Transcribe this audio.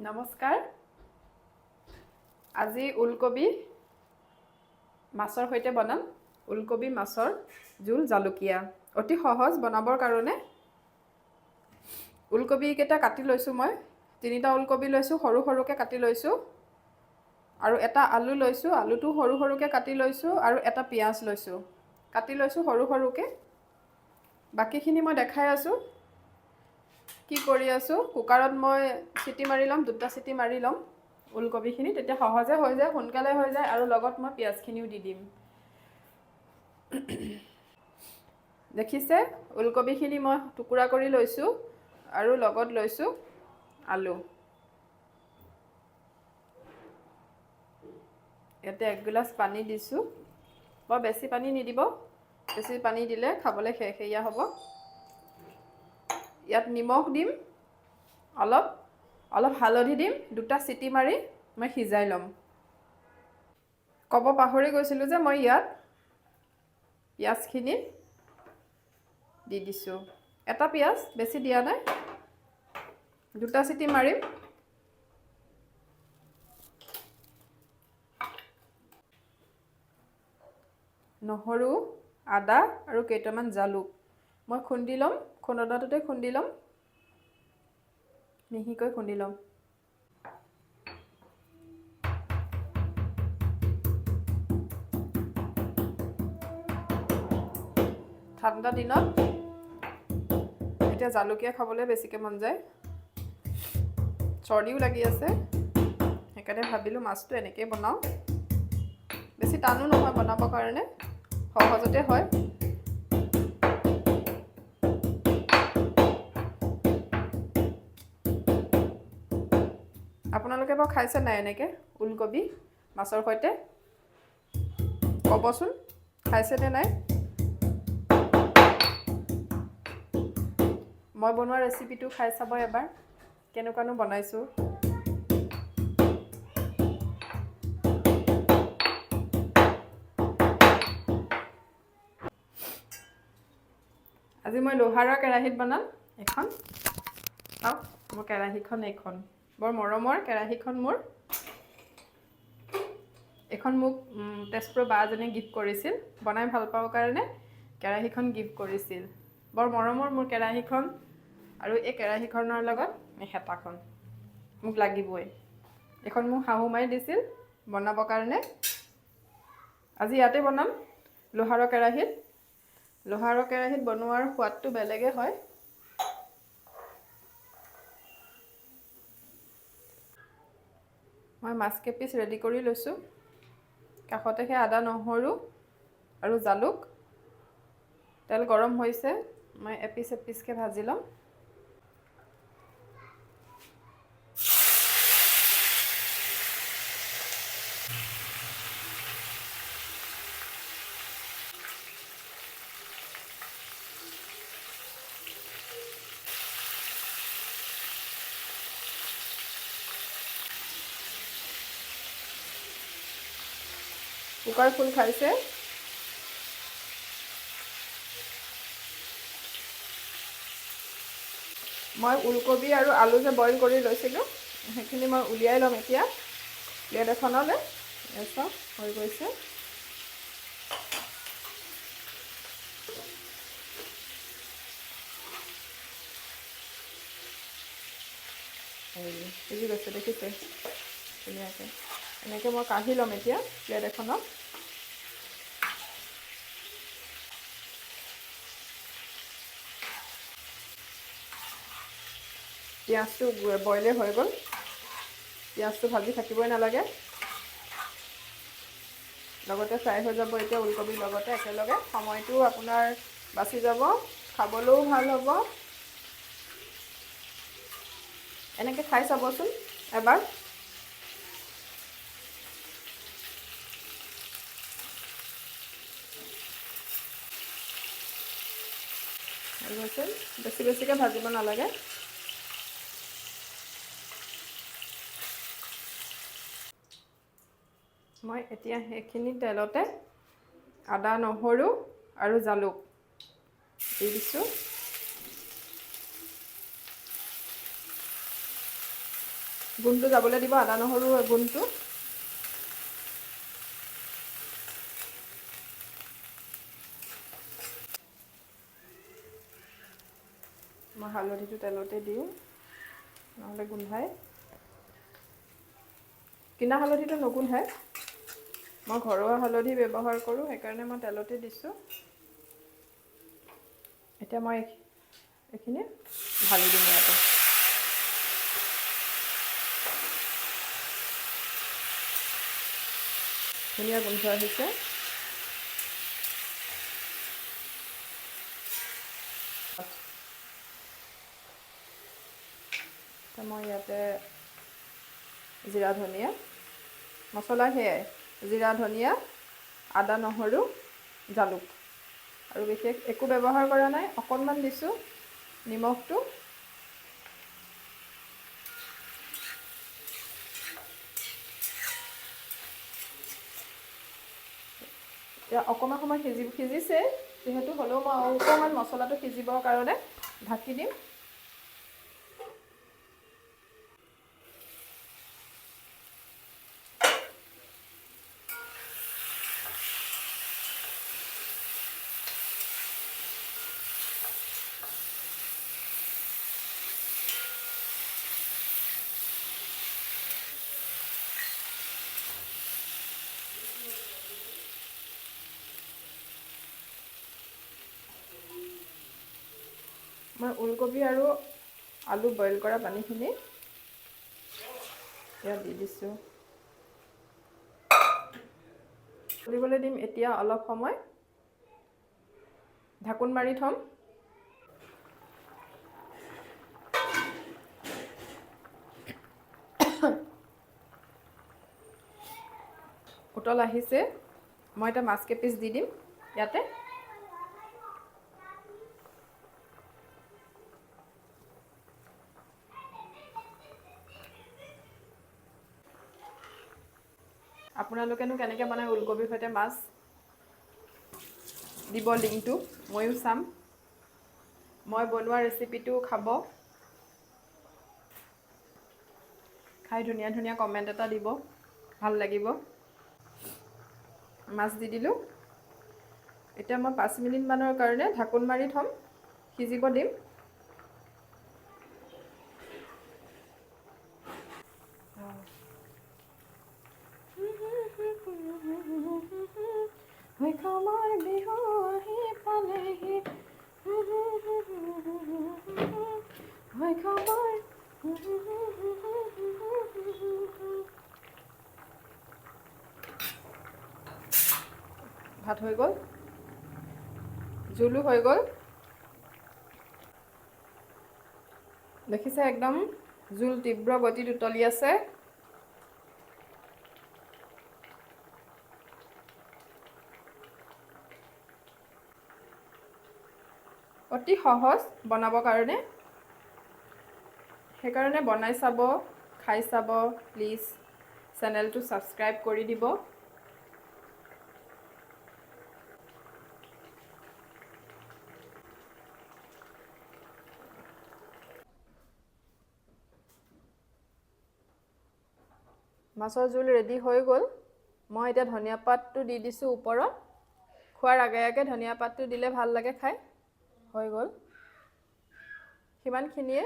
নমস্কাৰ। আজি ওলকবি মাছৰ সৈতে বনাম। ওলকবি মাছৰ জোল জালুকীয়া, অতি সহজ বনাবৰ কাৰণে। ওলকবিকেইটা কাটি লৈছোঁ মই, তিনিটা ওলকবি লৈছোঁ, সৰু সৰুকৈ কাটি লৈছোঁ। আৰু এটা আলু লৈছোঁ, আলুটো সৰু সৰুকৈ কাটি লৈছোঁ। আৰু এটা পিঁয়াজ লৈছোঁ, কাটি লৈছোঁ সৰু সৰুকৈ। বাকীখিনি মই দেখাই আছোঁ কি কৰি আছোঁ। কুকাৰত মই চিটি মাৰি ল'ম, দুটা চিটি মাৰি ল'ম ওলকবিখিনি, তেতিয়া সহজে হৈ যায়, সোনকালে হৈ যায়। আৰু লগত মই পিঁয়াজখিনিও দি দিম। দেখিছে, ওলকবিখিনি মই টুকুৰা কৰি লৈছোঁ আৰু লগত লৈছোঁ আলু। ইয়াতে এক গিলাচ পানী দিছোঁ, বৰ বেছি পানী নিদিব, বেছি পানী দিলে খাবলৈ সেৰসেৰীয়া হ'ব। ইয়াত নিমখ দিম অলপ, অলপ হালধি দিম। দুটা চিটি মাৰি মই সিজাই ল'ম। ক'ব পাহৰি গৈছিলোঁ যে মই ইয়াত পিঁয়াজখিনি দি দিছোঁ, এটা পিঁয়াজ, বেছি দিয়া নাই। দুটা চিটি মাৰিম। নহৰু, আদা আৰু কেইটামান জালুক মই খুন্দি ল'ম, খুন্দনাটোতে খুন্দি ল'ম, মিহিকৈ খুন্দি ল'ম। ঠাণ্ডা দিনত এতিয়া জালুকীয়া খাবলৈ বেছিকৈ মন যায়, চৰ্দিও লাগি আছে, সেইকাৰণে ভাবিলোঁ মাছটো এনেকেই বনাওঁ। বেছি টানো নহয় বনাবৰ কাৰণে, সহজতে হয়। আপোনালোকে বাৰু খাইছে নাই এনেকৈ ওলকবি মাছৰ সৈতে? ক'বচোন খাইছেনে নাই? মই বনোৱা ৰেচিপিটো খাই চাব এবাৰ, কেনেকুৱানো বনাইছোঁ। আজি মই লোহাৰৰ কেৰাহীত বনাম এখন। চাওক মোৰ কেৰাহীখন, এইখন বৰ মৰমৰ কেৰাহীখন মোৰ। এইখন মোক তেজপুৰৰ বা এজনীয়ে গিফ্ট কৰিছিল, বনাই ভাল পাওঁ কাৰণে কেৰাহীখন গিফ্ট কৰিছিল। বৰ মৰমৰ মোৰ কেৰাহীখন। আৰু এই কেৰাহীখনৰ লগত এই হেতাখন মোক লাগিবই। এইখন মোক শাহু মায়ে দিছিল বনাবৰ কাৰণে। আজি ইয়াতে বনাম লোহাৰৰ কেৰাহীত। লোহাৰৰ কেৰাহীত বনোৱাৰ সোৱাদটো বেলেগেই হয়। মই মাছ কেইপিচ ৰেডি কৰি লৈছোঁ। কাষতে সেই আদা, নহৰু আৰু জালুক। তেল গৰম হৈছে, মই এপিচ এপিচকৈ ভাজি ল'ম। কুকাৰ ফুল খাইছে। মই ওলকবি আৰু আলু যে বইল কৰি লৈছিলোঁ, সেইখিনি মই উলিয়াই ল'ম এতিয়া প্লেট এখনলৈ। চাওক হৈ গৈছে। সিজি গৈছে, দেখিছে ধুনীয়াকৈ। এনেকৈ মই কাঢ়ি ল'ম এতিয়া প্লেট এখনত। পিঁয়াজটো বইলে হৈ গ'ল, পিঁয়াজটো ভাজি থাকিবই নালাগে, লগতে ফ্ৰাই হৈ যাব এতিয়া ওলকবিৰ লগতে একেলগে। সময়টো আপোনাৰ বাচি যাব, খাবলৈও ভাল হ'ব। এনেকৈ খাই চাবচোন এবাৰ। বেছি বেছিকৈ ভাজিব নালাগে। মই এতিয়া সেইখিনি তেলতে আদা, নহৰু আৰু জালুক দি দিছোঁ। গোন্ধটো যাবলৈ দিব, আদা নহৰু গোন্ধটো। মই হালধিটো তেলতে দিওঁ, নহ'লে গোন্ধায়। কিনা হালধিটো নোগোন্ধায়, মই ঘৰুৱা হালধি ব্যৱহাৰ কৰোঁ, সেইকাৰণে মই তেলতে দিছোঁ। এতিয়া মই এইখিনি ঢালি দিম ইয়াতে। ধুনীয়া গোন্ধ আহিছে। মই ইয়াতে জিৰা ধনিয়া মছলা, সেয়াই জিৰা ধনিয়া আদা নহৰু জালুক, আৰু বিশেষ একো ব্যৱহাৰ কৰা নাই। অকণমান দিছোঁ নিমখটো। এতিয়া অকণমান সময় সিজিছে যিহেতু, হ'লেও মই অকণমান মছলাটো সিজিবৰ কাৰণে ঢাকি দিম। মই ওলকবি আৰু আলু বইল কৰা পানীখিনি ইয়াত দি দিছোঁ। উতলিবলৈ দিম এতিয়া অলপ সময়, ঢাকোন মাৰি থ'ম। উতল আহিছে, মই এতিয়া মাছ কেইপিচ দি দিম ইয়াতে। আপোনালোকেনো কেনেকৈ বনায় ওলকবিৰ সৈতে মাছ, দিব লিংকটো, ময়ো চাম। মই বনোৱা ৰেচিপিটো খাব, খাই ধুনীয়া ধুনীয়া কমেণ্ট এটা দিব, ভাল লাগিব। মাছ দি দিলোঁ। এতিয়া মই 5 মিনিটমানৰ কাৰণে ঢাকোন মাৰি থ'ম, সিজিব দিম। বিহু আহি পালেহি, ভাত হৈ গ'ল, জোলো হৈ গ'ল। দেখিছে একদম জোল তীব্ৰ গতিত উতলি আছে। অতি সহজ বনাবৰ কাৰণে, সেইকাৰণে বনাই চাব, খাই চাব। প্লিজ চেনেলটো ছাবস্ক্ৰাইব কৰি দিব। মাছৰ জোল ৰেডি হৈ গ'ল। মই এতিয়া ধনিয়া পাতটো দি দিছোঁ ওপৰত। খোৱাৰ আগে আগে ধনিয়া পাতটো দিলে ভাল লাগে খাই। হৈ গ'ল, সিমানখিনিয়ে।